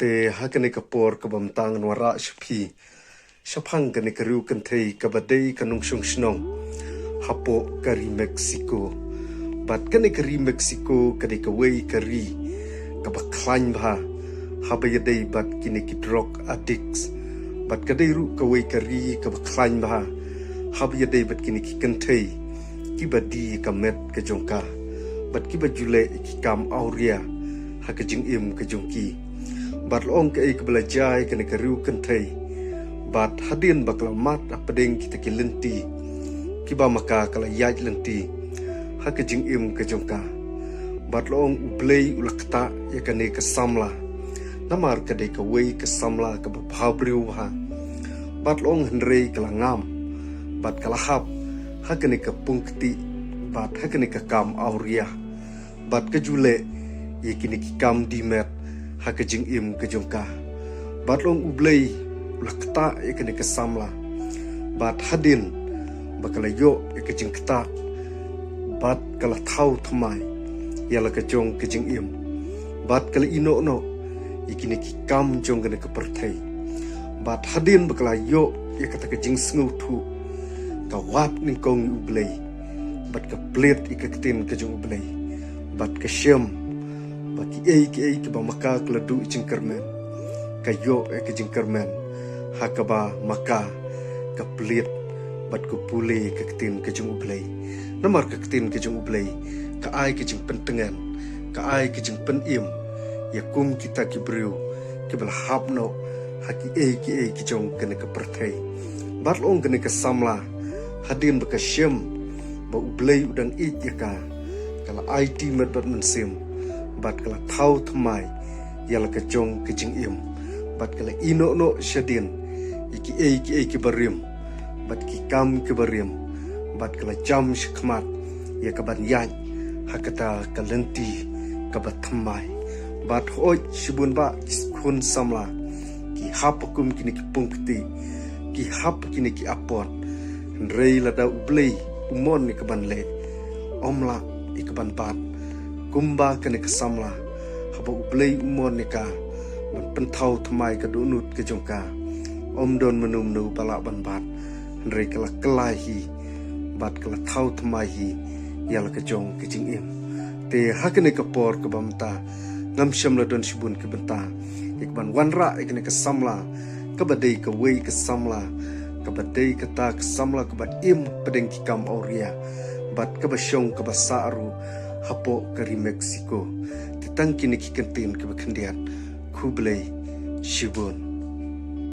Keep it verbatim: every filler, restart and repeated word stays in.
Te ha kane ka por kaba mynta ngan wanrah sha phi shaphang kane ka riew kynthei kaba dei ka nongshong shnong hapoh ka ri Mexico. Bad kane ka ri Mexico ka dei kawei ka ri kaba khlaiñ bha haba ïadei bad kine ki drug addicts. Bad ka dei ruh kawei ka ri kaba khlaiñ bha haba ïadei bad kine ki kynthei kiba die ka met ka jong ka bad kiba ju leh ki kam awria ha ka jingim ka jong ki. Bad la ong kaei kaba la jia ïa kane ka riew kynthei. Bad hadien ba ka la mad hapdeng kita ki lynti kiba ma ka ka la ïaid lynti ha ka jingim ka jong ka. Bad la ong U Blei u la ktah ïa kane ka samla namar ka dei kawei ka samla kaba bha briew bha. Bad la ong hynrei ka la ngam bad ka la hap ha kane ka pung kti bad ha kane ka kam awria. Bad ka ju leh ïa kine ki kam die met ha ka jingim ka jong ka. Bad la ong U Blei u la ktah ïa kane ka samla. Bad hadien ba ka la ïoh ïa ka jingktah bad ka la thaw thymmai ïa la ka jong ka jingim. Bad ka la ïehnoh noh ïa kine ki kam jong kane ka pyrthei. Bad hadien ba ka la ïoh ïa kata ka jingsngewthuh, ka wad nyngkong ïa U Blei bad ka plied ïa ka ktien ka jong U Blei. Bad ka shem ba kiei kiei kiba ma ka ka la duh jingkyrmen, ka ïoh ïa ka jingkyrmen ha kaba ma ka ka plied bad ka pule ka ktien ka jong U Blei. Namar ka ktien ka jong U Blei ka ai ka jingpyntngen, ka ai ka jingpynim ïa kum kita ki briew kiba la hap noh ha kiei kiei ki jong kane ka pyrthei. Bad la ong kane ka samla hadien ba ka shem ba U Blei u dang ïeit ïa ka, ka la aiti met bad mynsiem bad ka la thaw thymmai ïa la ka jong ka jingim. Bad ka la ïehnoh noh shadien ïa kiei kiei kiba rim bad ki kam kiba rim. Bad ka la jam shakhmat ïa kaban ïaid ha kata ka lynti kaba thymmai. Bad hooid, shibun bah ki khun samla ki hap kum kine ki pung kti, ki hap kine ki apot. Hynrei lada U Blei u mon ïa kaban leh, ym lah ïa kaban bat. Kumba kane ka samla, haba U Blei u mon ïa ka ban pynthaw thymmai ka dohnud ka jong ka, ym don mynno mynno ba lah ban bat. Hynrei ka la kylla hi bad ka la thaw thymmai hi ïa la ka jong ka jingim. Te ha kane ka por kaba mynta ngam shym la don shibun ki bynta ïa kaban wanrah ïa kane ka samla kaba dei kawei ka samla kaba dei kata ka samla kaba im hapdeng ki kam awria bad kaba shong kaba sah ruh hapoh ka ri Mexico. Te tang kine ki kyntien kiba khyndiat. Khublei shibun.